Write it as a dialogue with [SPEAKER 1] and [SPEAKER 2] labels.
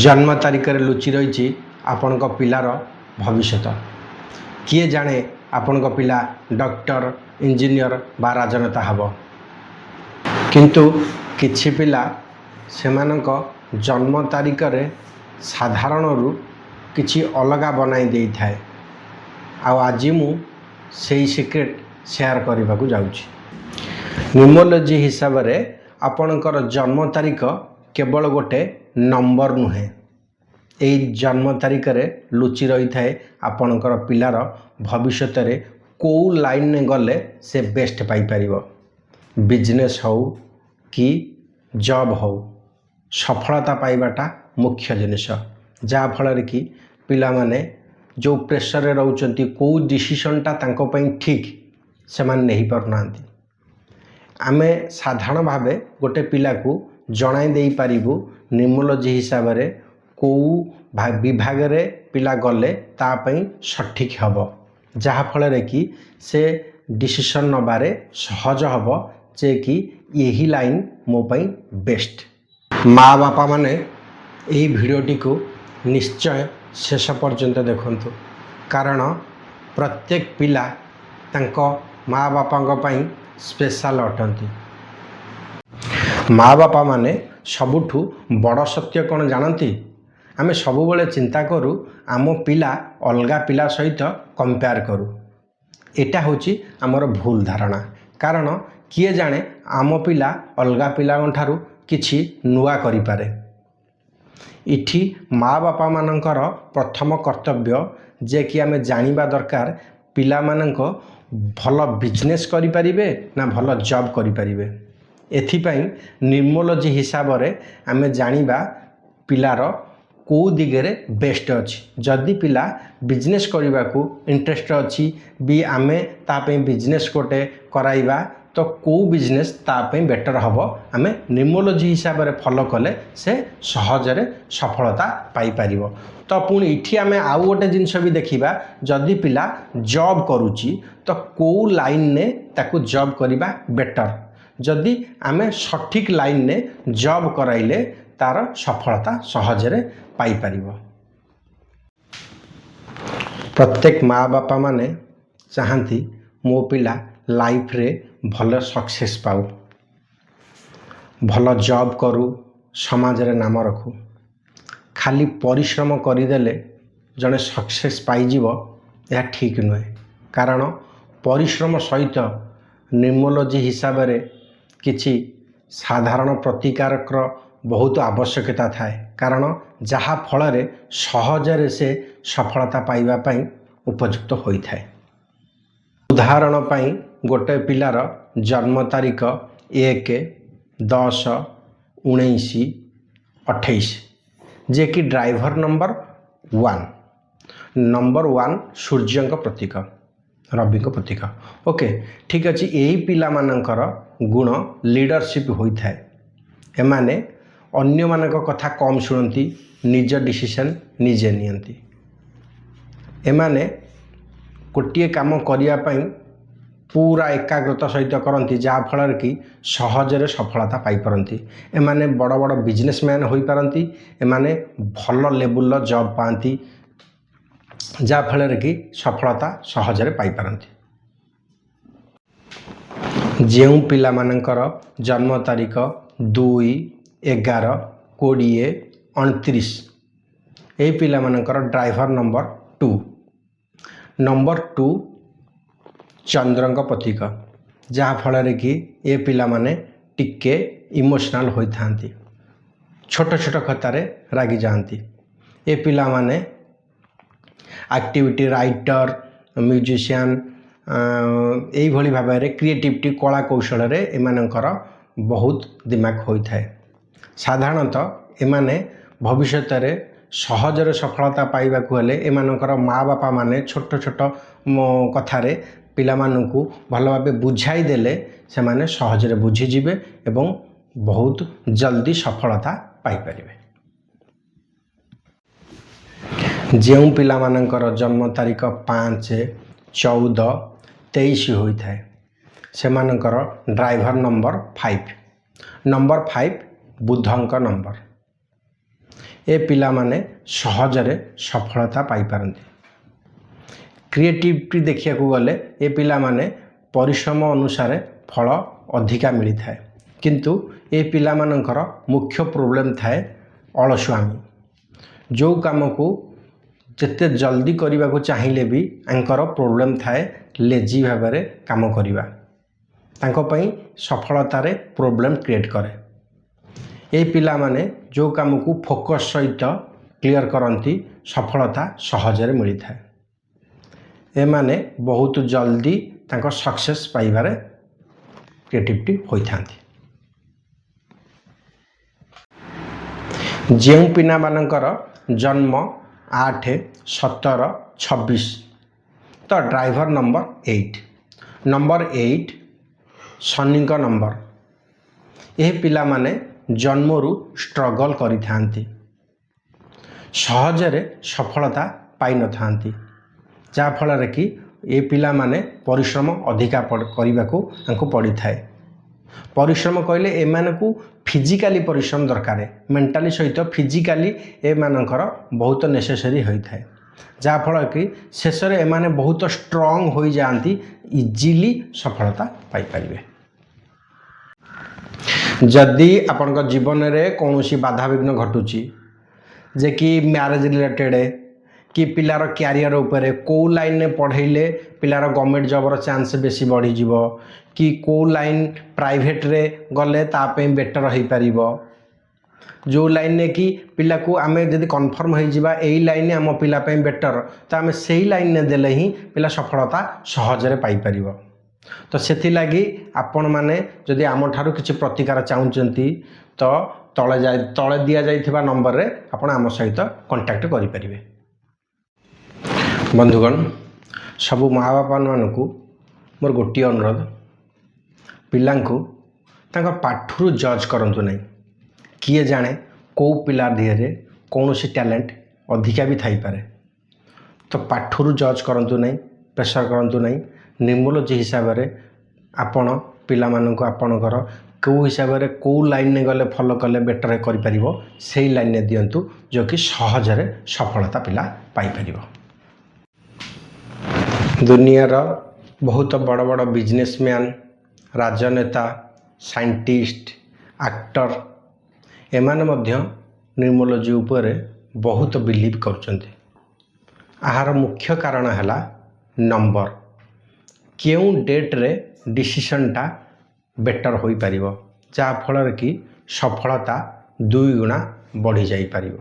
[SPEAKER 1] ଜନ୍ମ ତାରିଖରେ ଲୁଚି ରହିଛି ଆପଣଙ୍କ ପିଲାର ଭବିଷ୍ୟତ। କିଏ ଜାଣେ ଆପଣଙ୍କ ପିଲା ଡକ୍ଟର, ଇଞ୍ଜିନିୟର ବା ରାଜନେତା ହେବ। କିନ୍ତୁ କିଛି ପିଲା ସେମାନଙ୍କ ଜନ୍ମ ତାରିଖରେ ସାଧାରଣରୁ କିଛି ଅଲଗା ବନାଇ ଦେଇଥାଏ। ଆଉ ଆଜି ମୁଁ ସେଇ ସିକ୍ରେଟ୍ ସେୟାର କରିବାକୁ ଯାଉଛି। ନ୍ୟୁମୋଲୋଜି ହିସାବରେ ଆପଣଙ୍କର ଜନ୍ମ ତାରିଖ କେବଳ ଗୋଟେ ନମ୍ବର ନୁହେଁ। ଏଇ ଜନ୍ମ ତାରିଖରେ ଲୁଚି ରହିଥାଏ ଆପଣଙ୍କର ପିଲାର ଭବିଷ୍ୟତରେ କେଉଁ ଲାଇନରେ ଗଲେ ସେ ବେଷ୍ଟ ପାଇପାରିବ। ବିଜନେସ୍ ହେଉ କି ଜବ୍ ହେଉ, ସଫଳତା ପାଇବାଟା ମୁଖ୍ୟ ଜିନିଷ। ଯାହାଫଳରେ କି ପିଲାମାନେ ଯେଉଁ ପ୍ରେସରରେ ରହୁଛନ୍ତି, କେଉଁ ଡିସିସନ୍ଟା ତାଙ୍କ ପାଇଁ ଠିକ୍, ସେମାନେ ନେଇପାରୁନାହାନ୍ତି। ଆମେ ସାଧାରଣ ଭାବେ ଗୋଟେ ପିଲାକୁ ଜଣାଇ ଦେଇପାରିବୁ ନ୍ୟୁମୋଲୋଜି ହିସାବରେ କେଉଁ ବିଭାଗରେ ପିଲା ଗଲେ ତା ପାଇଁ ସଠିକ୍ ହେବ, ଯାହାଫଳରେ କି ସେ ଡିସିସନ୍ ନେବାରେ ସହଜ ହେବ ଯେ କି ଏହି ଲାଇନ୍ ମୋ ପାଇଁ ବେଷ୍ଟ। ମା ବାପାମାନେ ଏହି ଭିଡ଼ିଓଟିକୁ ନିଶ୍ଚୟ ଶେଷ ପର୍ଯ୍ୟନ୍ତ ଦେଖନ୍ତୁ, କାରଣ ପ୍ରତ୍ୟେକ ପିଲା ତାଙ୍କ ମା ବାପାଙ୍କ ପାଇଁ ସ୍ପେଶାଲ ଅଟନ୍ତି। ମା ବାପାମାନେ ସବୁଠୁ ବଡ଼ ସତ୍ୟ କ'ଣ ଜାଣନ୍ତି? ଆମେ ସବୁବେଳେ ଚିନ୍ତା କରୁ, ଆମ ପିଲା ଅଲଗା ପିଲା ସହିତ କମ୍ପେୟାର କରୁ। ଏଇଟା ହେଉଛି ଆମର ଭୁଲ ଧାରଣା। କାରଣ କିଏ ଜାଣେ, ଆମ ପିଲା ଅଲଗା ପିଲାଙ୍କ ଠାରୁ କିଛି ନୂଆ କରିପାରେ। ଏଠି ମା ବାପାମାନଙ୍କର ପ୍ରଥମ କର୍ତ୍ତବ୍ୟ ଯେ କି ଆମେ ଜାଣିବା ଦରକାର, ପିଲାମାନଙ୍କ ଭଲ ବିଜନେସ୍ କରିପାରିବେ ନା ଭଲ ଜବ୍ କରିପାରିବେ। ଏଥିପାଇଁ ନ୍ୟୁମୋଲୋଜି ହିସାବରେ ଆମେ ଜାଣିବା ପିଲାର କେଉଁ ଦିଗରେ ବେଷ୍ଟ ଅଛି। ଯଦି ପିଲା ବିଜନେସ୍ କରିବାକୁ ଇଣ୍ଟରେଷ୍ଟ ଅଛି ବି, ଆମେ ତା ପାଇଁ ବିଜନେସ୍ ଗୋଟେ କରାଇବା ତ କେଉଁ ବିଜନେସ୍ ତା ପାଇଁ ବେଟର୍ ହେବ, ଆମେ ନ୍ୟୁମୋଲୋଜି ହିସାବରେ ଫଲୋ କଲେ ସେ ସହଜରେ ସଫଳତା ପାଇପାରିବ। ତ ପୁଣି ଏଠି ଆମେ ଆଉ ଗୋଟେ ଜିନିଷ ବି ଦେଖିବା, ଯଦି ପିଲା ଜବ୍ କରୁଛି ତ କେଉଁ ଲାଇନ୍ରେ ତାକୁ ଜବ୍ କରିବା ବେଟର୍। ଯଦି ଆମେ ସଠିକ୍ ଲାଇନ୍ରେ ଜବ୍ କରାଇଲେ ତା'ର ସଫଳତା ସହଜରେ ପାଇପାରିବ। ପ୍ରତ୍ୟେକ ମା ବାପାମାନେ ଚାହାନ୍ତି ମୋ ପିଲା ଲାଇଫରେ ଭଲ ସକ୍ସେସ୍ ପାଉ, ଭଲ ଜବ୍ କରୁ, ସମାଜରେ ନାମ ରଖୁ। ଖାଲି ପରିଶ୍ରମ କରିଦେଲେ ଜଣେ ସକ୍ସେସ୍ ପାଇଯିବ, ଏହା ଠିକ୍ ନୁହେଁ। କାରଣ ପରିଶ୍ରମ ସହିତ ନ୍ୟୁମୋଲୋଜି ହିସାବରେ କିଛି ସାଧାରଣ ପ୍ରତିକାରକର ବହୁତ ଆବଶ୍ୟକତା ଥାଏ, କାରଣ ଯାହା ଫଳରେ ସହଜରେ ସେ ସଫଳତା ପାଇବା ପାଇଁ ଉପଯୁକ୍ତ ହୋଇଥାଏ। ଉଦାହରଣ ପାଇଁ ଗୋଟେ ପିଲାର ଜନ୍ମ ତାରିଖ 1-10-1928, ଯିଏକି ଡ୍ରାଇଭର ନମ୍ବର 1। ନମ୍ବର 1 ସୂର୍ଯ୍ୟଙ୍କ ପ୍ରତୀକ, ରବିଙ୍କ ପ୍ରତୀକ। ଓକେ, ଠିକ୍ ଅଛି। ଏହି ପିଲାମାନଙ୍କର ଗୁଣ ଲିଡ଼ରସିପ୍ ହୋଇଥାଏ। ଏମାନେ ଅନ୍ୟମାନଙ୍କ କଥା କମ୍ ଶୁଣନ୍ତି, ନିଜ ଡିସିସନ୍ ନିଜେ ନିଅନ୍ତି। ଏମାନେ ଗୋଟିଏ କାମ କରିବା ପାଇଁ ପୁରା ଏକାଗ୍ରତା ସହିତ କରନ୍ତି, ଯାହାଫଳରେ କି ସହଜରେ ସଫଳତା ପାଇପାରନ୍ତି। ଏମାନେ ବଡ଼ ବଡ଼ ବିଜନେସମ୍ୟାନ୍ ହୋଇପାରନ୍ତି। ଏମାନେ ଭଲ ଲେବୁଲ୍ର ଜବ୍ ପାଆନ୍ତି, ଯାହାଫଳରେ କି ସଫଳତା ସହଜରେ ପାଇପାରନ୍ତି। ଯେଉଁ ପିଲାମାନଙ୍କର ଜନ୍ମ ତାରିଖ 2-11-2029, ଏହି ପିଲାମାନଙ୍କର ଡ୍ରାଇଭର ନମ୍ବର 2। ନମ୍ବର 2 ଚନ୍ଦ୍ରଙ୍କ ପ୍ରତୀକ, ଯାହାଫଳରେ କି ଏ ପିଲାମାନେ ଟିକେ ଇମୋସନାଲ୍ ହୋଇଥାନ୍ତି, ଛୋଟ ଛୋଟ କଥାରେ ରାଗିଯାଆନ୍ତି। ଏ ପିଲାମାନେ ଆକ୍ଟିଭିଟି, ରାଇଟର, ମ୍ୟୁଜିସିଆନ୍, ଏଇଭଳି ଭାବରେ କ୍ରିଏଟିଭିଟି, କଳା କୌଶଳରେ ଏମାନଙ୍କର ବହୁତ ଦିମାଗ ହୋଇଥାଏ। ସାଧାରଣତଃ ଏମାନେ ଭବିଷ୍ୟତରେ ସହଜରେ ସଫଳତା ପାଇବାକୁ ହେଲେ ଏମାନଙ୍କର ମା ବାପାମାନେ ଛୋଟ ଛୋଟ କଥାରେ ପିଲାମାନଙ୍କୁ ଭଲ ଭାବେ ବୁଝାଇ ଦେଲେ ସେମାନେ ସହଜରେ ବୁଝିଯିବେ ଏବଂ ବହୁତ ଜଲ୍ଦି ସଫଳତା ପାଇପାରିବେ। ଯେଉଁ ପିଲାମାନଙ୍କର ଜନ୍ମ ତାରିଖ 5-14-23 ହୋଇଥାଏ, ସେମାନଙ୍କର ଡ୍ରାଇଭର ନମ୍ବର 5। ନମ୍ବର 5 ବୁଧଙ୍କ ନମ୍ବର। ଏ ପିଲାମାନେ ସହଜରେ ସଫଳତା ପାଇପାରନ୍ତି। କ୍ରିଏଟିଭିଟି ଦେଖିବାକୁ ଗଲେ ଏ ପିଲାମାନେ ପରିଶ୍ରମ ଅନୁସାରେ ଫଳ ଅଧିକା ମିଳିଥାଏ। କିନ୍ତୁ ଏ ପିଲାମାନଙ୍କର ମୁଖ୍ୟ ପ୍ରୋବ୍ଲେମ୍ ଥାଏ ଅଳସୁଆମି। ଯେଉଁ କାମକୁ ଯେତେ ଜଲ୍ଦି କରିବାକୁ ଚାହିଁଲେ ବି ୟାଙ୍କର ପ୍ରୋବ୍ଲେମ୍ ଥାଏ ଲେଜି ଭାବରେ କାମ କରିବା। ତାଙ୍କ ପାଇଁ ସଫଳତାରେ ପ୍ରୋବ୍ଲେମ୍ କ୍ରିଏଟ୍ କରେ। ଏ ପିଲାମାନେ ଯେଉଁ କାମକୁ ଫୋକସ୍ ସହିତ କ୍ଲିଅର୍ କରନ୍ତି, ସଫଳତା ସହଜରେ ମିଳିଥାଏ। ଏମାନେ ବହୁତ ଜଲ୍ଦି ତାଙ୍କ ସକ୍ସେସ୍ ପାଇବାରେ କ୍ରିଏଟିଭିଟି ହୋଇଥାନ୍ତି। ଯେଉଁ ପିଲାମାନଙ୍କର ଜନ୍ମ 8, 17, 26 ତ ଡ୍ରାଇଭର ନମ୍ବର 8। ନମ୍ବର 8 ଶନିଙ୍କ ନମ୍ବର। ଏହି ପିଲାମାନେ ଜନ୍ମରୁ ଷ୍ଟ୍ରଗଲ୍ କରିଥାନ୍ତି, ସହଜରେ ସଫଳତା ପାଇନଥାନ୍ତି, ଯାହାଫଳରେ କି ଏ ପିଲାମାନେ ପରିଶ୍ରମ ଅଧିକା କରିବାକୁ ତାଙ୍କୁ ପଡ଼ିଥାଏ। ପରିଶ୍ରମ କହିଲେ ଏମାନଙ୍କୁ ଫିଜିକାଲି ପରିଶ୍ରମ ଦରକାର। ମେଣ୍ଟାଲି ସହିତ ଫିଜିକାଲି ଏମାନଙ୍କର ବହୁତ ନେସେସରୀ ହୋଇଥାଏ, ଯାହାଫଳରେ କି ଶେଷରେ ଏମାନେ ବହୁତ ଷ୍ଟ୍ରଙ୍ଗ ହୋଇଯାଆନ୍ତି, ଇଜିଲି ସଫଳତା ପାଇପାରିବେ। ଯଦି ଆପଣଙ୍କ ଜୀବନରେ କୌଣସି ବାଧାବିଘ୍ନ ଘଟୁଛି ଯେ କି ମ୍ୟାରେଜ୍ ରିଲେଟେଡ଼୍ କି ପିଲାର କ୍ୟାରିୟର ଉପରେ, କେଉଁ ଲାଇନ୍ରେ ପଢ଼େଇଲେ ପିଲାର ଗଭର୍ଣ୍ଣମେଣ୍ଟ ଜବ୍ର ଚାନ୍ସ ବେଶୀ ବଢ଼ିଯିବ କି କେଉଁ ଲାଇନ୍ ପ୍ରାଇଭେଟରେ ଗଲେ ତା ପାଇଁ ବେଟର୍ ହେଇପାରିବ, ଯେଉଁ ଲାଇନ୍ରେ କି ପିଲାକୁ ଆମେ ଯଦି କନଫର୍ମ ହେଇଯିବା ଏଇ ଲାଇନ୍ ଆମ ପିଲା ପାଇଁ ବେଟର୍, ତ ଆମେ ସେଇ ଲାଇନ୍ରେ ଦେଲେ ହିଁ ପିଲା ସଫଳତା ସହଜରେ ପାଇପାରିବ। ତ ସେଥିଲାଗି ଆପଣମାନେ ଯଦି ଆମଠାରୁ କିଛି ପ୍ରତିକାର ଚାହୁଁଛନ୍ତି, ତ ତଳେ ଦିଆଯାଇଥିବା ନମ୍ବରରେ ଆପଣ ଆମ ସହିତ କଣ୍ଟାକ୍ଟ କରିପାରିବେ। ବନ୍ଧୁଗଣ, ସବୁ ମା ବାପାମାନଙ୍କୁ ମୋର ଗୋଟିଏ ଅନୁରୋଧ, ପିଲାଙ୍କୁ ତାଙ୍କ ପାଠରୁ ଜଜ୍ କରନ୍ତୁ ନାହିଁ। କିଏ ଜାଣେ, କେଉଁ ପିଲା ଦେହରେ କୌଣସି ଟ୍ୟାଲେଣ୍ଟ ଅଧିକା ବି ଥାଇପାରେ। ତ ପାଠରୁ ଜଜ୍ କରନ୍ତୁ ନାହିଁ, ପ୍ରେସର୍ କରନ୍ତୁ ନାହିଁ। ନ୍ୟୁମରୋଲୋଜି ହିସାବରେ ଆପଣ ପିଲାମାନଙ୍କୁ ଆପଣଙ୍କର କେଉଁ ହିସାବରେ କେଉଁ ଲାଇନ୍ରେ ଗଲେ, ଫଲୋ କଲେ ବେଟର୍ କରିପାରିବ, ସେଇ ଲାଇନ୍ରେ ଦିଅନ୍ତୁ, ଯେଉଁକି ସହଜରେ ସଫଳତା ପିଲା ପାଇପାରିବ। ଦୁନିଆର ବହୁତ ବଡ଼ ବଡ଼ ବିଜନେସମ୍ୟାନ୍, ରାଜନେତା, ସାଇଣ୍ଟିଷ୍ଟ, ଆକ୍ଟର ଏମାନେ ମଧ୍ୟ ନ୍ୟୁମରୋଲୋଜି ଉପରେ ବହୁତ ବିଲିଭ୍ କରୁଛନ୍ତି। ଏହାର ମୁଖ୍ୟ କାରଣ ହେଲା ନମ୍ବର, କେଉଁ ଡେଟ୍ରେ ଡିସିସନ୍ଟା ବେଟର୍ ହୋଇପାରିବ, ଯାହାଫଳରେ କି ସଫଳତା ଦୁଇଗୁଣା ବଢ଼ିଯାଇପାରିବ।